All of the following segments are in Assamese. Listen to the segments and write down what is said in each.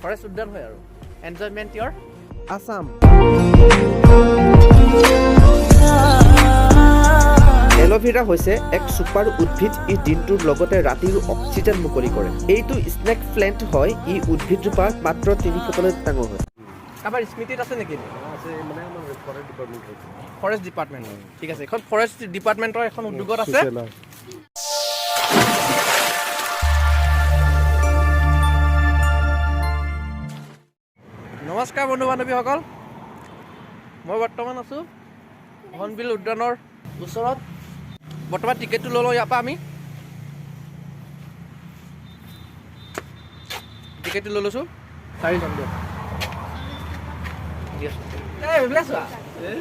ফৰেষ্ট উদ্যান হয় আৰু এনজয়মেণ্ট ইয়ৰ আছাম। এল'ভেৰা হৈছে এক ছুপাৰ উদ্ভিদ। ই দিনটোৰ লগতে ৰাতিৰো অক্সিজেন মুকলি কৰে। এইটো স্নেক প্লেণ্ট হয়। ই উদ্ভিদজোপা মাত্ৰ 3 ফুটলৈ ডাঙৰ হয়। কাৰোবাৰ স্মৃতিত আছে নেকি? আছে, মানে আমাৰ ফৰেষ্ট ডিপাৰ্টমেণ্ট। ফৰেষ্ট ডিপাৰ্টমেণ্ট, ঠিক আছে। এখন ফৰেষ্ট ডিপাৰ্টমেণ্টৰ এখন উদ্যোগত আছে। নমস্কাৰ বন্ধু বান্ধৱীসকল, মই বৰ্তমান আছোঁ হৰ্ণবিল উদ্যানৰ ওচৰত। বৰ্তমান টিকেটটো লৈ লওঁ ইয়াৰ পৰা। আমি টিকেটটো লৈ লৈছোঁ, চাৰিজন। দিয়ক, দি আছোঁ। এই এইবিলাক চোৱা। এই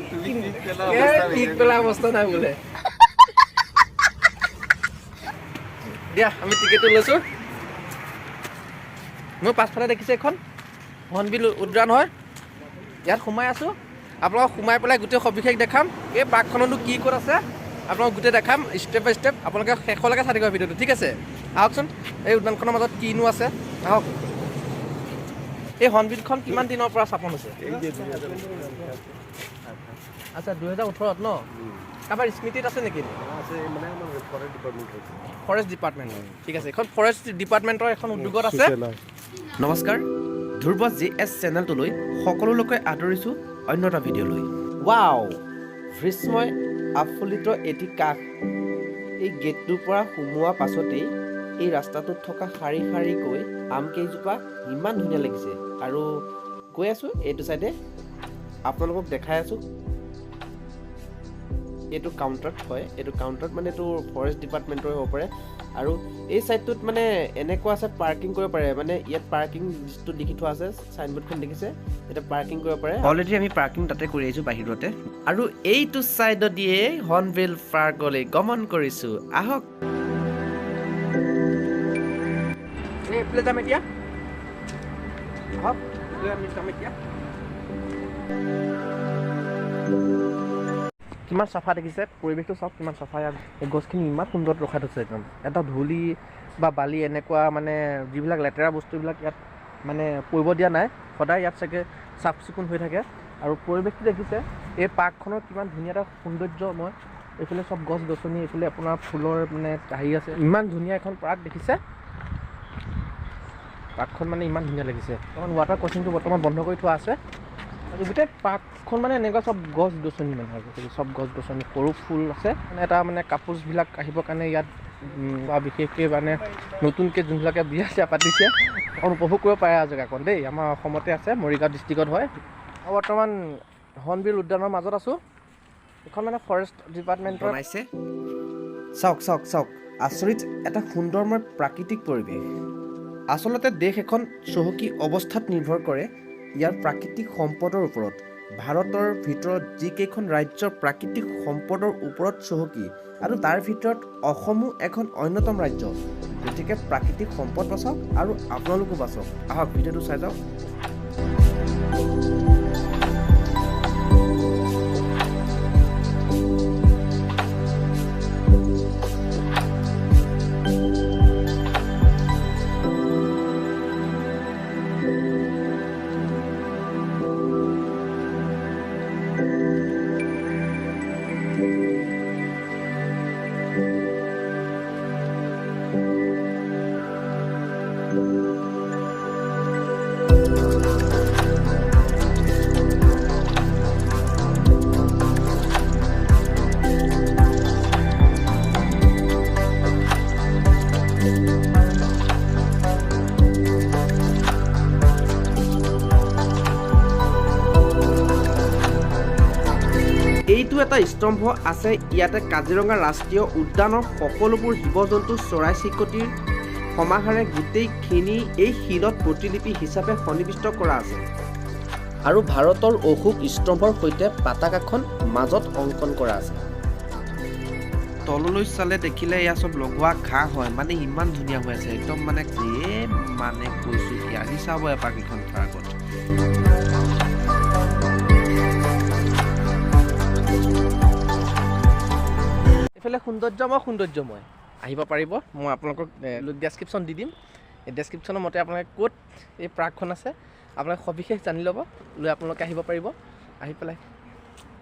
পিক পেলা অৱস্থা নাই বোলে। দিয়া, আমি টিকেটটো লৈছোঁ। মোৰ পাছফালে দেখিছে, এখন হৰ্ণবিল উদ্যান হয়। ইয়াত সোমাই আছোঁ। আপোনালোকক সোমাই পেলাই গোটেই সবিশেষ দেখাম। এই পাৰ্কখনতো কি ক'ত আছে, আপোনালোকক গোটেই দেখাম ষ্টেপ বাই ষ্টেপ। আপোনালোকে শেষলৈকে চাই থাকিব ভিডিঅ'টো, ঠিক আছে? আহকচোন, এই উদ্যানখনৰ মাজত কিনো আছে, আহক। এই হৰ্ণবিলখন কিমান দিনৰ পৰা স্থাপন হৈছে? আচ্ছা, 2018ত ন? কাৰোবাৰ স্মৃতিত আছে নেকি? আছে, মানে আমাৰ ফৰেষ্ট ডিপাৰ্টমেণ্ট। ফৰেষ্ট ডিপাৰ্টমেণ্ট, ঠিক আছে। এখন ফৰেষ্ট ডিপাৰ্টমেণ্টৰ এখন উদ্যোগত আছে। নমস্কাৰ, ধ্ৰুৱ জি এছ চেনেলটোলৈ সকলোলোকে আদৰিছোঁ অন্য এটা ভিডিঅ'লৈ। ৱাও, ভীষ্মই আফুল্লিত এটি কাষ। এই গেটটোৰ পৰা সোমোৱা পাছতেই এই ৰাস্তাটোত থকা শাৰী শাৰীকৈ আম কেইজোপা ইমান ধুনীয়া লাগিছে। আৰু গৈ আছোঁ এইটো চাইডে, আপোনালোকক দেখাই আছোঁ। এইটো কাউণ্টাৰত হয়। এইটো কাউণ্টাৰত মানে এইটো ফৰেষ্ট ডিপাৰ্টমেণ্টৰ হ'ব পাৰে। আৰু এই ছাইডটোত মানে এনেকুৱা আছে, পাৰ্কিং কৰিব পাৰে। মানে ইয়াত পাৰ্কিং যিটো লিখি থোৱা আছে, চাইনবোৰ্ডখন দেখিছে, এতিয়া পাৰ্কিং কৰিব পাৰে। অলৰেডি আমি পাৰ্কিং তাতে কৰি আহিছোঁ বাহিৰতে। আৰু এইটো ছাইডত দিয়ে হৰ্ণবিল পাৰ্কলৈ গমন কৰিছোঁ। আহক। এই এইফালে যাম এতিয়া। আহক, এইফালে আমি যাম এতিয়া। কিমান চাফা দেখিছে পৰিৱেশটো, চাওক কিমান চাফা। ইয়াত এই গছখিনি ইমান সুন্দৰ ৰখাই থৈছে একদম। এটা ধূলি বা বালি এনেকুৱা মানে যিবিলাক লেতেৰা বস্তুবিলাক ইয়াত মানে পৰিব দিয়া নাই। সদায় ইয়াত চাগে চাফ চিকুণ হৈ থাকে। আৰু পৰিৱেশটো দেখিছে, এই পাৰ্কখনৰ কিমান ধুনীয়া এটা সৌন্দৰ্যময়। এইফালে চব গছ গছনি, এইফালে আপোনাৰ ফুলৰ মানে হেৰি আছে। ইমান ধুনীয়া এখন পাৰ্ক দেখিছে। পাৰ্কখন মানে ইমান ধুনীয়া লাগিছে। বৰ্তমান ৱাটাৰ ক্ৰচিংটো বৰ্তমান বন্ধ কৰি থোৱা আছে। আৰু গোটেই পাৰ্কখন মানে এনেকুৱা চব গছ গছনি, মানে আৰু চব গছ গছনি, সৰু ফুল আছে। মানে এটা মানে কাপোলছবিলাক আহিবৰ কাৰণে ইয়াত বা বিশেষকৈ মানে নতুনকৈ যোনবিলাকে বিয়া চিয়া পাতিছে, অকণ উপভোগ কৰিব পাৰে আৰু জেগাকণ দেই। আমাৰ অসমতে আছে, মৰিগাঁও ডিষ্ট্ৰিক্টত হয়। আৰু বৰ্তমান হৰ্ণবিল উদ্যানৰ মাজত আছোঁ। এইখন মানে ফৰেষ্ট ডিপাৰ্টমেণ্টৰ বনাইছে। চাওক চাওক চাওক, আচৰিত এটা সুন্দৰময় প্ৰাকৃতিক পৰিৱেশ। আচলতে দেশ এখন চহকী অৱস্থাত নিৰ্ভৰ কৰে ইয়াৰ প্ৰাকৃতিক সম্পদৰ ওপৰত। ভাৰতৰ ভিতৰত যিকেইখন ৰাজ্য প্ৰাকৃতিক সম্পদৰ ওপৰত চহকী আৰু তাৰ ভিতৰত অসমো এখন অন্যতম ৰাজ্য। গতিকে প্ৰাকৃতিক সম্পদ বাচাওক আৰু আপোনালোকো বাচক। আহক, ভিডিঅ'টো চাই যাওক। এইটো এটা স্তম্ভ আছে। ইয়াতে কাজিৰঙা ৰাষ্ট্ৰীয় উদ্যানৰ সকলোবোৰ জীৱ জন্তু, চৰাই চিৰিকটিৰ সমাহাৰে গোটেইখিনি এই শিলত প্ৰতিলিপি হিচাপে সন্নিৱিষ্ট কৰা আছে। আৰু ভাৰতৰ অশোক স্তম্ভৰ সৈতে পতাকাখন মাজত অংকন কৰা আছে। তললৈ চালে দেখিলে এয়া চব লগোৱা ঘাঁহ হয়। মানে ইমান ধুনীয়া হৈ আছে একদম, মানে এই মানে কৈছোঁ কি, আজি চাব এপাক এইখন পাৰ্কত। এইফালে সৌন্দৰ্যময় সৌন্দৰ্যময়, আহিব পাৰিব। মই আপোনালোকক ডেছক্ৰিপশ্যন দি দিম। এই ডেছক্ৰিপশ্যনৰ মতে আপোনালোকে ক'ত এই পাৰ্কখন আছে আপোনালোকে সবিশেষ জানি ল'ব, লৈ আপোনালোকে আহিব পাৰিব। আহি পেলাই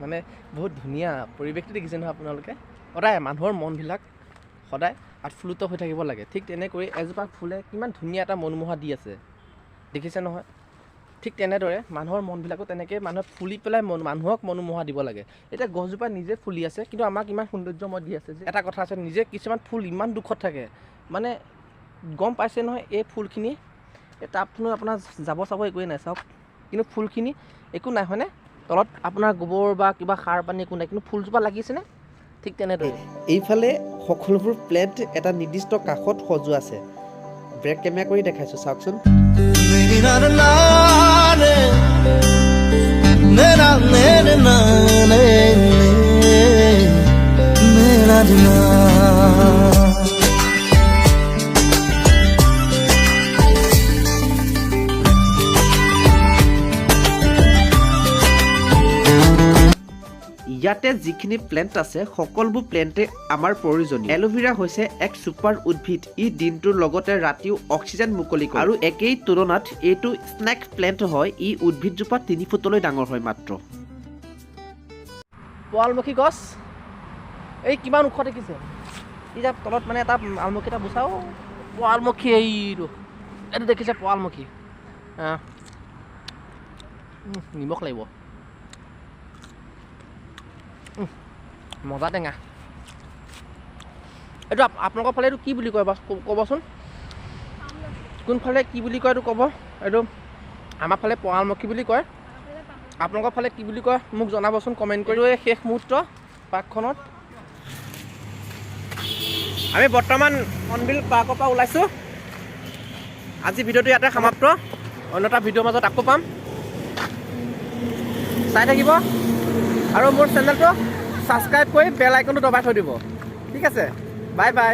মানে বহুত ধুনীয়া পৰিৱেশটো দেখিছে নহয় আপোনালোকে। সদায় মানুহৰ মনবিলাক সদায় আপ্লুত হৈ থাকিব লাগে। ঠিক তেনেকৈ এজোপা ফুলে কিমান ধুনীয়া এটা মনোমোহা দি আছে, দেখিছে নহয়। ঠিক তেনেদৰে মানুহৰ মনবিলাকো তেনেকৈ মানুহে ফুলি পেলাই মানুহক মনোমোহা দিব লাগে। এতিয়া গছজোপা নিজে ফুলি আছে, কিন্তু আমাক ইমান সৌন্দৰ্যময় দি আছে যে এটা কথা আছে, নিজে কিছুমান ফুল ইমান দুখত থাকে, মানে গম পাইছে নহয় এই ফুলখিনি, এই টাবখনো আপোনাৰ যাব চাব একোৱেই নাই চাওক, কিন্তু ফুলখিনি একো নাই হয়নে, তলত আপোনাৰ গোবৰ বা কিবা সাৰ পানী একো নাই, কিন্তু ফুলজোপা লাগিছেনে। ঠিক তেনেদৰে এইফালে সকলোবোৰ প্লেণ্ট এটা নিৰ্দিষ্ট কাষত সজোৱা আছে। ব্ৰেক কেমেৰা কৰি দেখাইছোঁ, চাওকচোন। ইয়াতে যিখিনি প্লেণ্ট আছে সকলোবোৰ প্লেণ্টে আমাৰ প্ৰয়োজনীয়। এল'ভেৰা হৈছে এক ছুপাৰ উদ্ভিদ। ই দিনটোৰ লগতে ৰাতিও অক্সিজেন মুকলি কৰে আৰু একেই তুলনাত এইটো স্নেক প্লেণ্ট হয়। ই উদ্ভিদজোপা 3 ফুটলৈ ডাঙৰ হয় মাত্ৰ। পোৱালমুখী গছ এই কিমান ওখ দেখিছে, এতিয়া তলত মানে এটা আমলখি এটা বুচাও পোৱালমুখী, এইটো এইটো দেখিছে পোৱালমুখী। নিমখ লাগিব, মজা টেঙা। এইটো আপোনালোকৰ ফালে এইটো কি বুলি কয় বাৰু ক'বচোন, কোনফালে কি বুলি কয় এইটো ক'ব। এইটো আমাৰ ফালে পোৱালমুখী বুলি কয়, আপোনালোকৰ ফালে কি বুলি কয় মোক জনাবচোন কমেণ্ট কৰি। এই শেষ মুহূৰ্ত পাৰ্কখনত আমি বৰ্তমান হৰ্ণবিল পাৰ্কৰ পৰা ওলাইছোঁ। আজি ভিডিঅ'টো ইয়াতে সমাপ্ত, অন্য এটা ভিডিঅ'ৰ মাজত আকৌ পাম, চাই থাকিব আৰু মোৰ চেনেলটো ছাবস্ক্ৰাইব কৰি বেল আইকনটো দবাই থৈ দিব। ঠিক আছে, বাই বাই।